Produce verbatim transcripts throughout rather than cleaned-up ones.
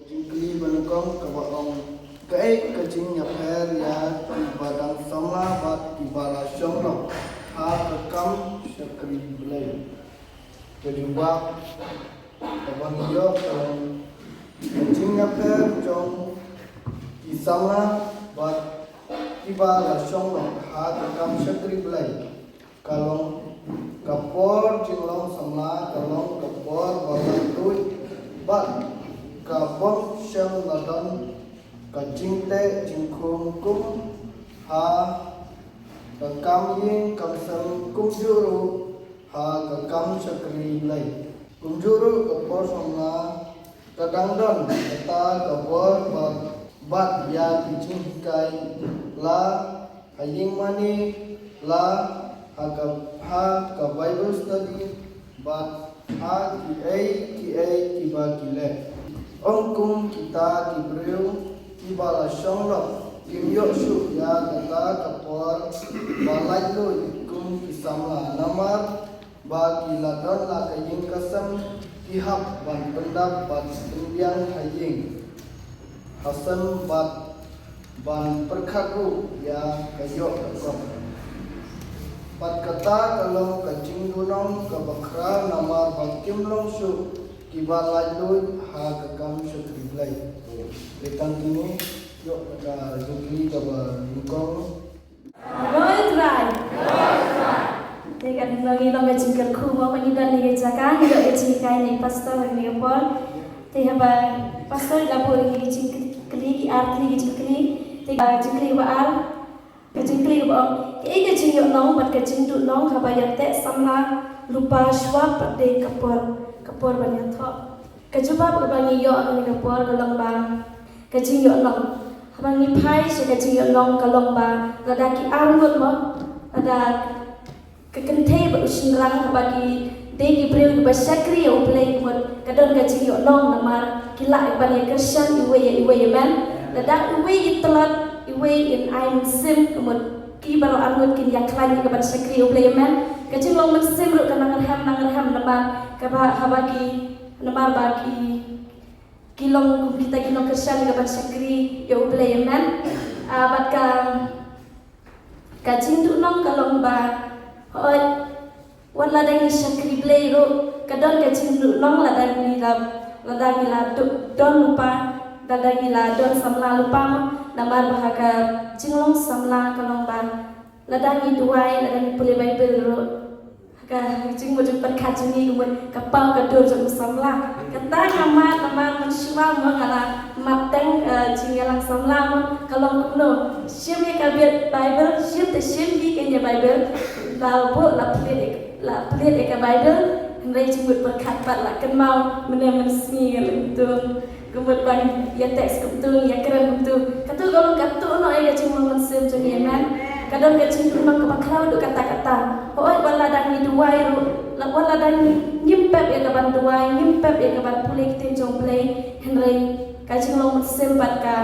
Jingkylli ba nyngkong kaba ong, kaei ka jingïapher ïa kiba dang samla bad kiba la shong noh ha ka kam shakri Blei? Ka jubab kaba ngi ïoh ka long, ka jingïapher jong ki samla bad kiba la shong noh ha ka kam shakri Blei ka long, ka por jinglong samla ka long ka por ba laitluid bad ka bym shym la don ka jingteh jingkhum kum ha ka kam ïing kam sem, kumjuh ruh ha ka kam shakri Blei. Kumjuh ruh ka por samla ka dang don kata ka bor ba, bad ïa ki jinghikai, la ha ïing mane, la ha ka, ha ka Bible study, bad ha kiei kiei kiba ki leh. Ym kum kita ki briew kiba la shong noh, kim ïoh shuh ïa kata ka por ba laitluid kum ki samla, namar ba ki la don la ka ïing ka sem, ki hap ban pyndap bad pynbiang ha ïing ha sem bad ban pyrkhat ruh ïa ka ïoh ka kot. Bad kata ka long ka jingduhnong kaba khraw, namar ba kim long shuh kiba laitluid ha ka kam shakri Blei. Te tang kine, ïoh ka jingkylli kaba nyngkong. Roi Trai. Te ka ngi long ka jingkyrkhu mo, ba ngi don ha kane ka jaka, ngi ïoh ka jinghikai na i pastor ha kane ka por. Te haba pastor la buh ïa ka jingkylli, ki ar tylli ki jingkylli. Te ka jingkylli ba ar, ka jingkylli ba ong, kaei ka jingïohnong bad ka jingduhnong haba ïateh samla lypa shuwa pat dei ka por, ka por ban ïathoh? Ka jubab kaba ngi ïoh ha kane ka por ka long ba ka jingïohnong, haba ngi phai sha ka jingïohnong ka long ba lada ki arngut mo, lada ka kynthei bad u shynrang, haba ki dei ki briew kiba shakri ïa U Blei, ka mut ka don ka jingïohnong namar ki lah ban ïa kyrshan iwei ïa iwei, amen. Lada iwei i tlot, iwei in ai mynsiem, ka mut ki baroh arngut kin ïakhlaiñ ïa ka ban shakri ïa U Blei, amen. Ka jinglong mynsiem ruh ka nang rhem, nang rhem namar kaba, haba ki, namar ba ki, ki long kum kita ki nongkyrshan ïa ka ban shakri ïa U Blei, amen. Ah, bad ka, ka jingduhnong ka long ba, hooid, wat lada ngi shakri Blei ruh, ka don ka jingduhnong lada ngi la, lada ngi la du-, don lypa, lada ngi la don samla lypa mo, namar ba ha ka jinglong samla ka long ba lada ngi duwai, lada ngi pule Baibl ruh, ha ka jingmut jingpyrkhat jong ngi ka mut ka paw ka dur jong u samla. Kata nga mad namar mynshuwa mo nga la mad tang, eh, jingïalang samla mo, ka long kumno. Shim ïa ka bit Baibl, shim te shim hi kein ïa Baibl, la buh la plie, la plie ïa ka Baibl, hynrei jingmut pyrkhat pat la kynmaw mynne mynsngi, ka long kumto. Ka mut ba ngi ïa text kumto, ngi ïa kren kumto. Kato ka long, kato noh ïa ka jinglong mynsiem jong ngi, amen. Ka don ka jingduhnong kaba khraw haduh katta katta. Hooid, wat lada ngi duwai ruh, la, wat lada ngi, ngim pep ïa ka ban duwai, ngim pep ïa ka ban pule ktien jong U Blei, hynrei ka jinglong mynsiem bad ka,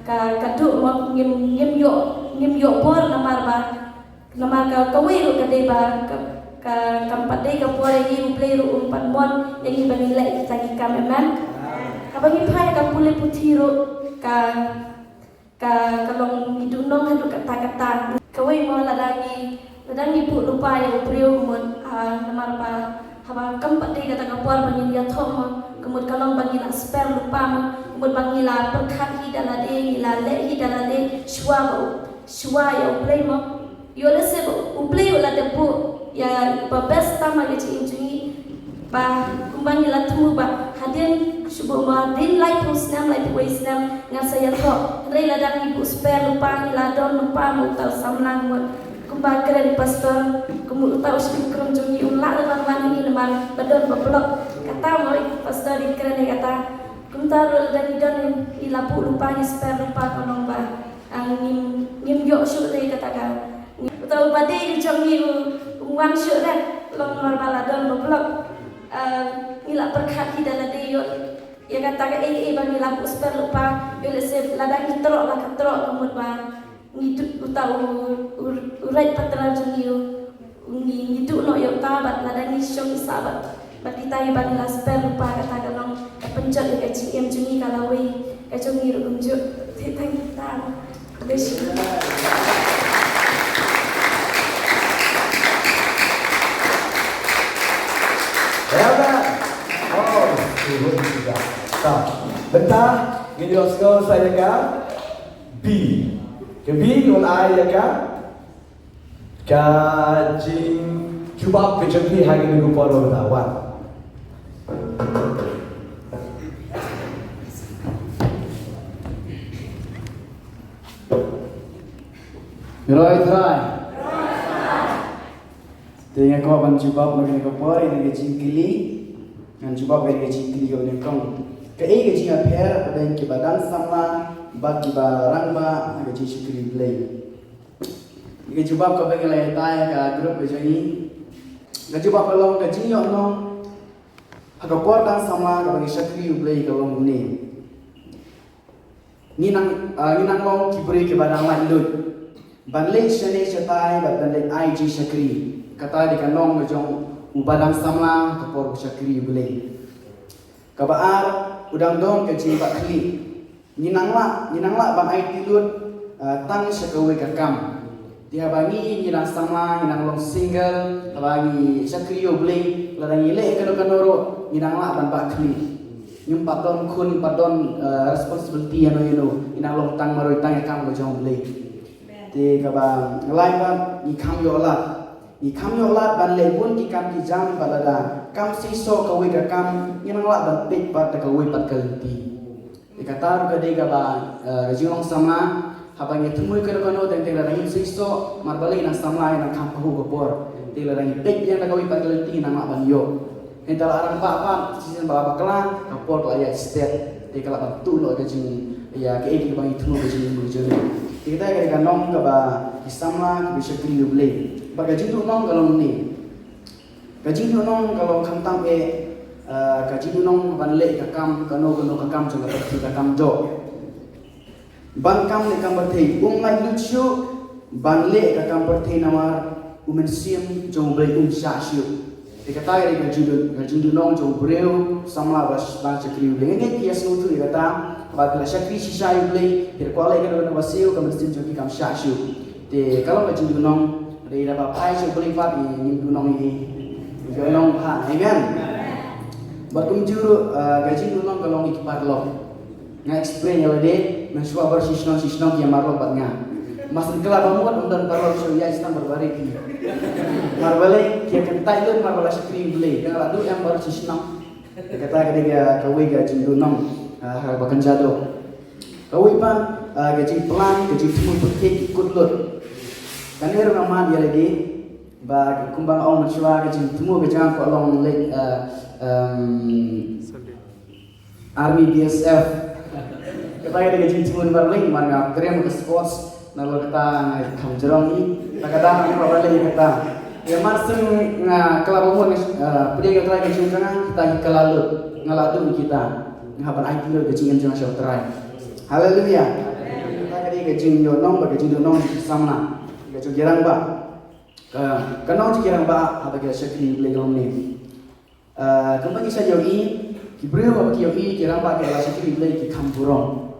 ka, ka duh mo, ngim, ngim ïoh, ngim ïoh bor namar ba namar ka, kawei ruh ka dei ba ka, ka, kam pat dei ka por ïa ngi, U Blei ruh um pat mon ïa ngi ba ngin leh kita ki kam, amen. Haba ngi phai ha ka pule puthi ruh ka, ka, ka long ngi duhnong haduh katta katta. Kawei mo lada ngi, lada ngi buh lypa ïa u briew ka mut, ah, namar ba haba kam pat dei kata ka por ba ngin ïathoh mo, ka mut ka long ba ngi la spare lypa mo, ka mut ba ngi la pyrkhat hi da lade, ngi la leh hi da lade shuwa ba u, shuwa ïa U Blei mo. Ïoh lehse ba U Blei u la dep buh ïa ba best tam ha ka jingim jong ngi. Ba kumba ngi la thmu ba hadien shu buh ma hadien laiphew snem, laiphew wei snem ngan sa ïathoh. Hynrei lada ngi buh spare lypa, ngi la don lypa mo, uta u samla mo. Kumba kren pastor, kumba uta u shakri jong ngi un lah ban wan hangne namar ba don ba block. Kata mo pastor i kren ïa kata. Kumta ruh lada ngi don, ngi la buh lypa, ngi spare lypa, ka long ba Ah, ngim, ngim ïoh shuh re kata ka. Uta u bade u jong ngi u, um wan shuh re. Long namar ba la don ba block. Ah, ngi la pyrkhat hi da lade ïoh. Ïa kata kaei kaei ba ngi la buh spare lypa, ïoh lehse Lada ngi troh la ka troh ka mut ba ngi duh uta u, u, u rait patral jong ngi u, ngi, ngi duh noh ïa uta bad lada ngi shong sah bad, bad kita ïa ba ngi la spare ruh ba kata ka long ka pynjot ïa ka jingim jong ngi ka lawei ka jong ngi ruh kumjuh. Te tang kita. Bless you. Amen. Oh, good. Bynta ngin ïoh sngew sa ïa ka B. Ka B un ai ïa ka, ka jingjubab ka jong phi ha kane ka por ba wan. Roi Trai. Te nga kwah ban jubab na kane ka por ïa kane ka jingkylli. Ngan jubab ïa kane ka jingkylli kaba nyngkong. Kaei ka jingïapher hapdeng kiba dang samla bad kiba rangbah ha ka jingshakri Blei? Ïa ka jubab kaba ngi la ïatai ha ka group ka jong ngi. Ka jubab ka long ka jingïohnong ha ka por dang samla kaba ngi shakri U Blei ka long kumne. Ngi nang, ah, ngi nang long ki briew kiba dang laitluid ban leit shane shatai bad ban leit ai jingshakri. Kata dei ka nong ka jong uba dang samla ka por u shakri U Blei. Kaba ar, u dang don ka jingbakhlieh. Ngi nang lah, ngi nang lah ban aiti lut, ah, tang sha kawei ka kam. Te haba ngi, ngi dang samla, ngi nang long single, haba ngi shakri U Blei, lada ngi leh kano kano ruh, ngi nang lah ban bakhlieh. Ngim pat don khun, ngim pat don, eh, responsibility ïano ïano, ngi nang long tang marwei tang ïa ka kam ka jong U Blei. Te kaba lai pat ngi kham ïoh lad. Ngi kham ïoh lad ban leh bun ki kam ki jam bad lada kam seisoh kawei ka kam, ngi nang lah ban peit pat da kawei pat ka lynti. Te kata ruh ka dei kaba, eh, ka jinglong samla, haba ngi thmu ïa kano kano teng teng lada ngim seisoh, mar balei nang samla ïa nang kham pahuh ka por. Te lada ngi peit biang da kawei pat ka lynti nang lah ban ïoh. Hynda la rangbah pat, shisien ba la bakla, ka por ka la ïaid stet. Te ka lah ban tuh noh ka jing, ïa kaei kaei kaba ngi thmu ka jingim ka jong ngi. Te kata ka dei ka nong kaba ki samla kiba shakri U Blei. Bad ka jingduhnong ka long ne. Ka jingduhnong ka long khamtam eh, eh, ka jingduhnong ban leh ka kam, kano kano ka kam jong ka pyrthei, ka kam doh. Ban kam leh kam pyrthei, um laitluid shuh ban leh ka kam pyrthei namar u mynsiem jong U Blei um shah shuh. Te kata ka dei ka jingdun-, ka jingduhnong jong u briew samla ba sh-, ba shakri U Blei. Ngi ki ïa sngewthuh ïa kata, ba ki la shakri shisha ïa U Blei, ki kwah leh kano kano ba siew, ka mynsiem jong ki kam shah shuh. Te ka long ka jingduhnong, dei da ba phai sha U Blei pat, ngim duhnong ïa, ngim duhnong pat. Amen. Bad kumjuh ruh, eh, ka jingduhnong ka long ïa ki paralok. Nga experience ïa lade, mynshuwa baroh shi shnong shi shnong ki ïa marlok bad nga. Mar shu kylla ba mut ym don paralok shuh, ïa shnong baroh baroh ki. Mar balei ki ïa kyntait lut mar ba la shakri U Blei. Nga la duh em baroh shi shnong. Kata ka dei ka, kawei ka jingduhnong, ah, ha ba kynja doh. Kawei pat, ah, ka jingplan, ka jingthmu pyrthei ki kut lut. Kane ruh nga mad ïa lade, ba kumba nga ong mynshuwa ka jingthmu ka jong nga ka long leit, ah, em, Army B S F. Kata ka dei ka jingthmu namar lei, namar nga trem ka sports, nalor kata nga kham jrong hi. Kata ka dei namar lei kata. Ïa mar shu nga kylla ba mut, eh, pdiang ïa U Trai ka jingim jong nga, kita hi kylla lut, nga la duh kita. Nga hap ban aiti lut ka jingim jong nga sha U Trai. Haleluya. Kata ka dei ka jingïohnong bad ka jingduhnong jong ki samla. Ka jong ki rangbah. Ka, ka nong jong ki rangbah, haba ki la shakri Blei ka long ne. Ah, kumba ngi sa ïohi, ki briew haba ki ïohi ki rangbah kiba la shakri Blei ki kham burom.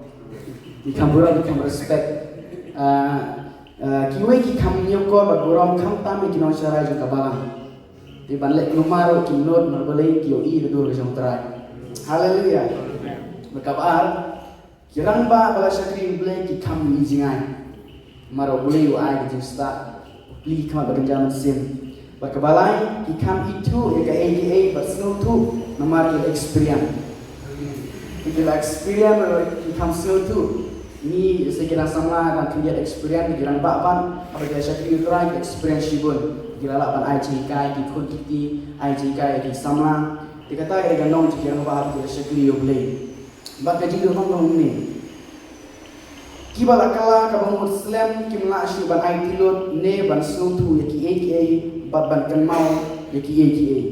Ki kham burom, ki kham respect. Ah, ah, kiwei ki kham ñiewkor bad burom khamtam ïa ki nongsharai jong ka balang. Te ban leh kulmar ruh kim nud, namar balei, ki ïohi ka dur ka jong U Trai. Haleluya. Bad kaba ar, ki rangbah ba la shakri Blei ki kham ïohi jngai. Namar U Blei u ai ka jingstad, u plie ki khmat bad kynja mynsiem. Bad kaba lai, ki kham ithuh ïa kaei kaei bad sngewthuh namar ki la experience. Ki la experience, ki kham sngewthuh. Ngi, se ki dang samla dang khyndiat experience, ki rangbah ban, haba ki la shakri U Trai ki experience shibun. Ki la lah ban ai jinghikai ki khun ki kti, ai jinghikai ki samla. Te kata ka dei ka nong jong ki rangbah haba ki la shakri U Blei. Bad ka jingduhnong ka long ne. Kiba la kylla kaba mut slem kim lah shuh ban aiti lut ne ban sngewthuh ïa kiei kiei bad ban kynmaw ïa kiei kiei.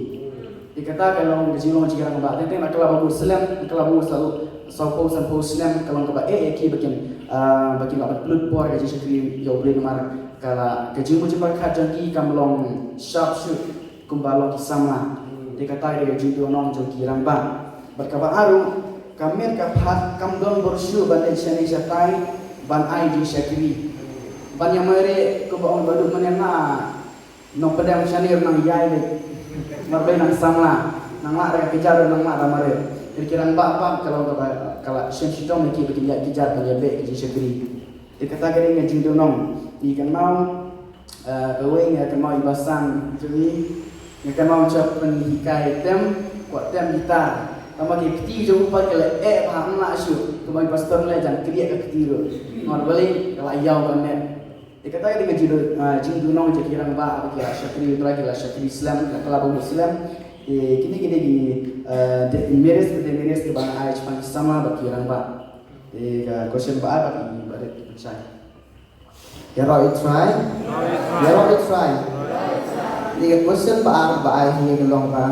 Te kata ka long ka jinglong jong ki rangbah. Teng teng la kylla ba mut slem, kylla ba mut sa lut, sawphew sanphew snem ka long kaba eh ïa ki ba kin, ah, ba kin lah ban pynlut por ka jingshakri ïa U Blei namar ka la, ka jingmut jingpyrkhat jong ki kam long sharp shoot kumba long ki samla. Te kata ka dei ka jingduhnong jong ki rangbah. Bad kaba ar ruh, ka met ka phad kam don bor shuh ban leit shane shatai ban ai jingshakri. Ban ïa mareh kumba ong ba duk mynne na nongpdem shane ruh nang ïai leit. Mar ba nang samla, nang lah da ka kjat ruh nang lah da mareh. Te ki rangbah pat ka long kaba ka la shem shitom ïa ki ba kin ïaid kjat ban ïa beh ka jingshakri. Te kata ka dei ka jingduhnong. Ngi kynmaw, eh, kawei nga kynmaw i Basan jong ngi. Nga kynmaw u shah pynhikai tem, kwah tem gitar. Tangba ki kti jong u pat ka la eh bha, ym lah shuh. Kumba i pastor leh, jan kdiah ka kti ruh. Ngat balei ka la ïaw ka met. Te kata ka dei ka jingdu-, ah, jingduhnong jong ki rangbah ba ki la shakri U Trai, ki la shakri slem, ki la kylla bamut slem. Te kine ki dei ki, eh, demerits, demerits kiba nga ai shaphang ki samla bad ki rangbah. Te ka question ba ar ba ki ba dei pynshai. Ïaroh U Trai. Ïaroh U Trai. Te ka question ba ar ba ai hangne ka long ba,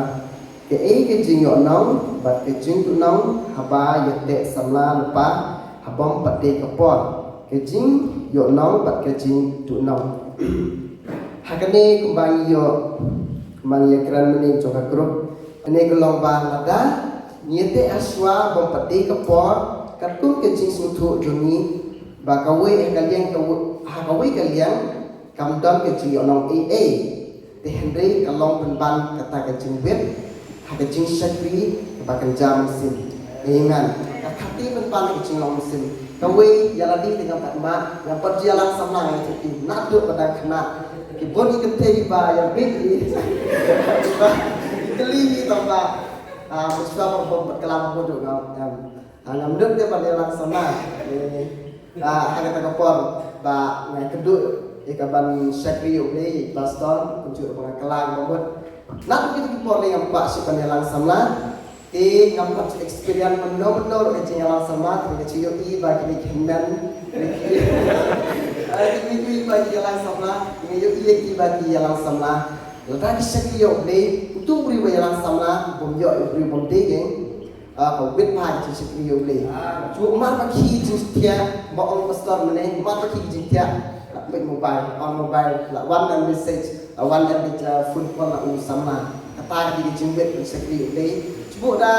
kaei ka jingïohnong bad ka jingduhnong haba ïateh samla lypa ha bym pat dei ka por? Ka jingïohnong bad ka jingduhnong. Ha kane kumba ngi ïoh, kumba ngi ïakren mynne jong ka group, kane ka long ba lada ngi ïateh hashwa bym pat dei ka por, katkum ka jingsngewthuh jong ngi ba kawei ha ka liang, kaw-, ha kawei ka liang kam don ka jingïohnong ei ei. Te hynrei ka long pynban kata ka jingwit ha ka jingshakri kaba kynja mynsiem. Amen. Ka kti pynban ka jinglong mynsiem. Kawei ïa lade te ngam pat mad, ngam pat ju ïalang samla, nga ïathuh ïa ki naduh ba dang khynnah. Ki bun ki kynthei kiba ïa bit ki. Ki kylli ki tang ba, ah, mynshwa ba bym pat kylla bamut ruh ngam, em. Ah, ngam dei te ban ïalang samla. Eh, ah, ha kata ka por ba nga kynduh ïa ka ban shakri ïa U Blei, pastor, kumjuh ba nga kylla bamut. Naduh kito ki por lei ngam kwah shuh ban ïalang samla. Te ngam pat experience mynno mynno ruh ka jingïalang samla, te nga ju ïohi ba kine ki hynmen, kine ki, ah, kine ki ba ki ïalang samla, nga ïohi ïa ki ba ki ïalang samla. Lada ki shakri ïa U Blei, uto u briew ba ïalang samla, bym ïoh ïa u briew bym dei, eh. Ah, ka wit bha ka jingshakri ïa U Blei. Shu mar ba ki jingthiah, ba ong pastor mynne, mar ba ki jingthiah. La peit mobile, on mobile, la wan da message, la wan da message, ah, phone call na u samla. Kata ka dei ka jingwit ban shakri ïa U Blei. Shu da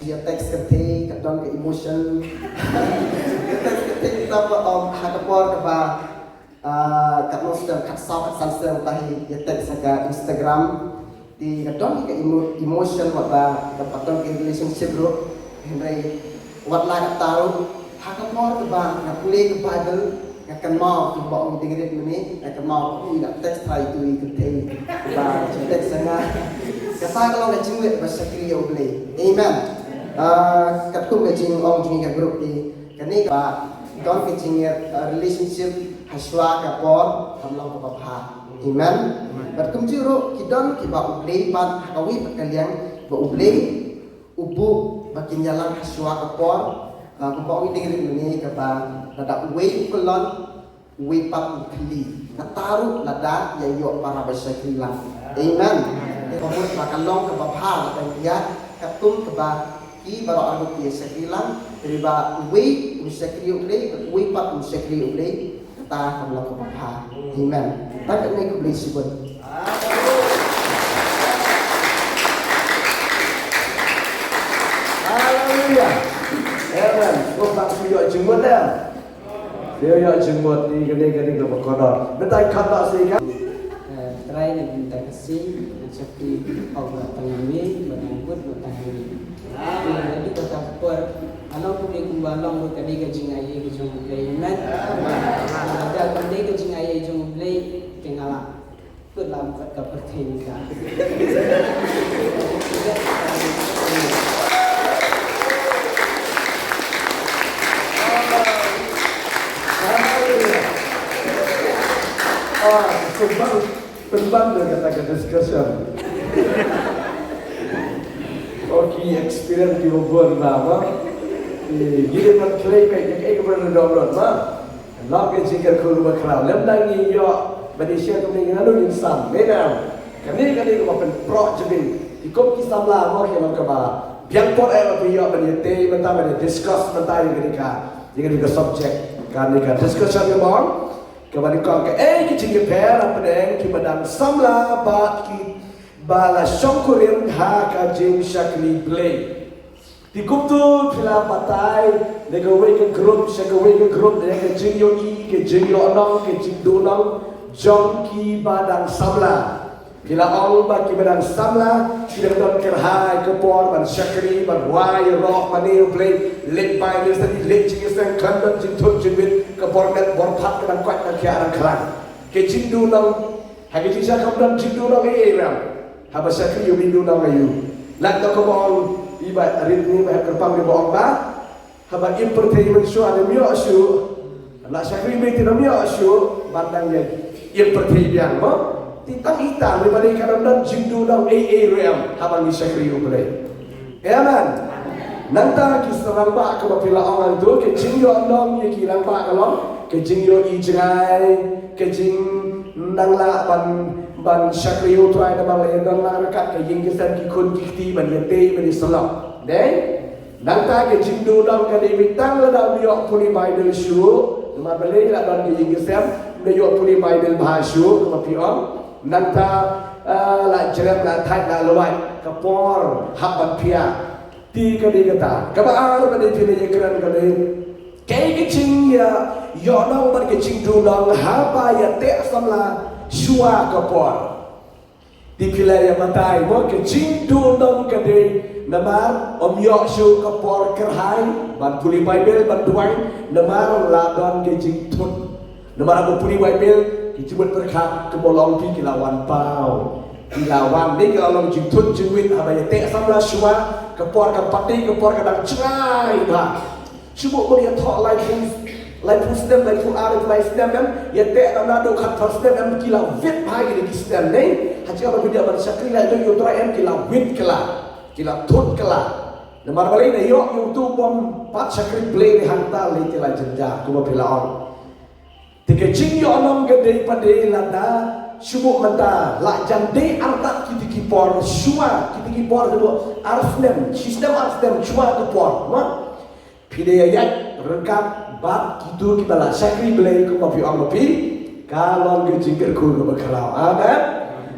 ïa text kynthei, ka don ka emotion. Ïa text kynthei kita ba ong ha ka por kaba Ah, katno sdang, kat saw kat san sdang, tahi ïa text ha ka Instagram. Te ka don ka emo-, emotion wat ba ka pat don ka relationship ruh. Hynrei wat la katta ruh, ha ka por kaba nga pule ka Bible, nga kynmaw kumba ong i Dingrit mynne, nga kynmaw kumba i la text ha itu i kynthei ba text ha nga. Kata ka long ka jingwit ba shakri ïa U Blei. Amen. Ah, katkum ka jingong jong ngi ka group te, kane ka don ka jing, ah, relationship hashwa ka por kam long kaba bha. Amen. Bad kumjuh ruh ki don kiba U Blei pat ha kawei pat ka liang ba U Blei u buh ba kin ïalang hashwa ka por. Ah, kumba ong i Dingrit mynne kaba lada uwei u kyllon, uwei pat u khlieh. Kata ruh lada ïa ïoh para ba shakri lang. Amen. Te ka mut ba ka long kaba bha lada ïa katkum kaba ki baroh arngut ki ïa shakri lang. Te ba uwei u shakri ïa U Blei, uwei pat u shakri ïa U Blei. Kata ka long kaba bha. Amen. Tang katne, khublei shibun. Haleluya. Amen. Ko ba shu ïoh jingmut ïa. Ïoh, ïoh jingmut ïa kane, kane kaba kordor. Mynta i khatduh sha i kha. Eh, Trai na ka bynta ka sngi, nga shakri hok ba tang hangne, ba tang bud, ba tang hangne. Nga dei ba ka por, ka long kumne kumba long ruh ka dei ka jingai ei ka jong U Blei. Amen. Lada kam dei ka jingai ei jong U Blei, te nga la Kut lam kat ka pyrthei ni ka. Haleluya. Ah, pynban, pynban da kata ka discussion. Okay, experience ki bun ba, ba. Eh, ngi dei ban khlei beit, ngi dei ban download ba. Lok ka jingkyrkhu ba khraw. Lem dang ngi ïoh ban ïashare kumne ngi naduh ngi san. Amen. Kane kane kaba pynproh jubin. Ki kum ki samla mo ki long kaba Biang por eh ba phi ïoh ban ïatei mynta, ban ïa discuss mynta ïa kane ka, ïa kane ka subject, kane ka discussion kaba ong, kaba nyngkong, kaei ki jingïapher hapdeng kiba dang samla bad kiba la shongkurim ha ka jingshakri Blei. Te kumta phi la batai na kawei ka group sha kawei ka group, ïa ka jingïohi, ka jingïohnong, ka jingduhnong jong kiba dang samla. Phi la ong ba kiba dang samla ki dang don kyrhai ka por ban shakri, ban rwai ïaroh mane U Blei, leit Bible study, leit jingïaseng, khlem don jingthut jingwit, ka bor met bor phad ka dang koit ka khiah dang khlan. Ka jingduhnong, ha ka jingshisha kam don jingduhnong ei ei ruh. Haba shakri ïa u, duhnong ïa u. Lada kaba ong i Bah Rit ne Bah Kyrpang ne ba ong ba, haba im pyrthei mynshuwa ne ym ïoh shuh. La shakri mynta ne ym ïoh shuh, ban dang ïa im pyrthei biang mo. Te tang ita ne ba dei ka dang don jingduhnong ei ei ruh em haba ngi shakri ïa U Blei. Amen. Nangta ki sa rangbah kaba phi la ong hangto, ka jingïohnong ïa ki rangbah ka long ka jingïohi jngai, ka jingnang lah ban, ban shakri ïa U Trai namar la ïa don lang ryngkat ka ïing ka sem, ki khun ki kti ban ïatei ban ïasyllok. Dei? Nangta ka jingduhnong ka dei beit tang lada ym ïoh pule Bible shuh, namar balei? La don ka ïing ka sem, ym da ïoh pule Bible bha shuh, kaba phi ong. Nangta, ah, la jrem, la thait, la lwait, ka por hap ban phiah. Te ka dei kata. Kaba ar ba dei phi la ïakren ka dei, kaei ka jingïa, ïohnong bad ka jingduhnong haba ïa teh samla shuwa ka por. Te phi la ïa batai mo, ka jingduhnong ka dei namar ym ïoh shuh ka por kyrhai ban pule Bible, ban duwai, namar la don ka jingthut. Namar haba pule Bible, ki jingmut pyrkhat kumba long phi, ki la wan paw. Ki la wan, ne ki la long jingthut jingwit, haba ïa teh samla shuwa ka por, ka pat dei ka por ka dang jngai bha. Shu buh ban ïathoh laiphew, laiphew snem, laiphew ar, laiphew lai snem em, ïa teh na naduh khatphra snem em, ki la wit bha kine ki snem ne. Ha jaka ba phi dei ban shakri laijoh ïa U Trai em, ki la wit kylla, ki la thut kylla. Namar balei? Na ïoh ïa uto u bym pat shakri Blei, hangta lei ki la jynjar kumba phi la ong. Te ka jingïohnong ka dei pat dei lada shu buh mynta, la jan dei artat kiti ki por shuwa, kiti ki por shu buh ar snem, shi snem ar snem shuwa ka por, mo? Phi dei ïa ïaid ryngkat bad kito kiba la shakri Blei kumba phi ong ma phi, ka long ka jingkyrkhu kaba khraw. Amen.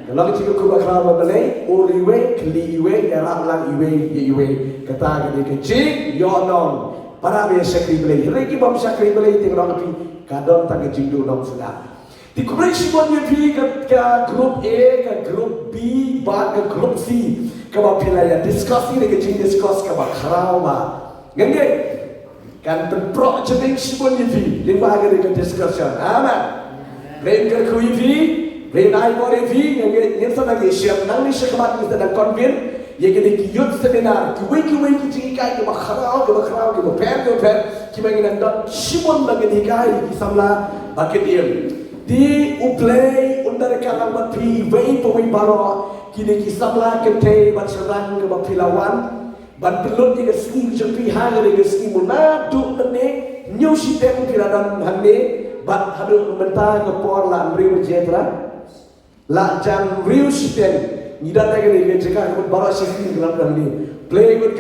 Ka long ka jingkyrkhu kaba khraw ba balei, ur iwei, khlieh iwei, ïarap lang iwei ïa iwei. Kata ka dei ka jingïohnong para ba ïa shakri Blei. Hynrei ki bym shakri Blei te ka dei ka phi, ka don tang ka jingduhnong suda. Te khublei shibun ïa phi ka, ka group A, ka group B, bad ka group C, kaba phi la ïa discuss ïa ka jingdiscuss kaba khraw bha. Ngan ngeit kan pynproh jingmut shibun ïa phi lyngba kane ka discussion. Amen. Blei un kyrkhu ïa phi, Blei un ai bor ïa phi. Ngan ngeit ngin sa nang ïashem nangne shakhmat, ngin sa nang convene ïa kine ki youth seminar, kiwei kiwei ki jinghikai kiba khraw, kiba khraw, kiba pher, kiba pher, kiba ngin nang don shibun ba ngin hikai ïa ki samla ba kin im. Te U Blei un da ryngkat lang bad phi iwei pa iwei baroh, kine ki samla kynthei bad shynrang kiba phi la wan ban pynlut ïa ka sngi jong phi ha kane ka sngi, naduh mynne hynñiew shiteng phi la don hangne bad haduh mynta ka por la hynriew baje trai. La jan hynriew shiteng ngi don ha kane ka jaka, ka mut baroh shi sngi ngi la don hangne. Blei un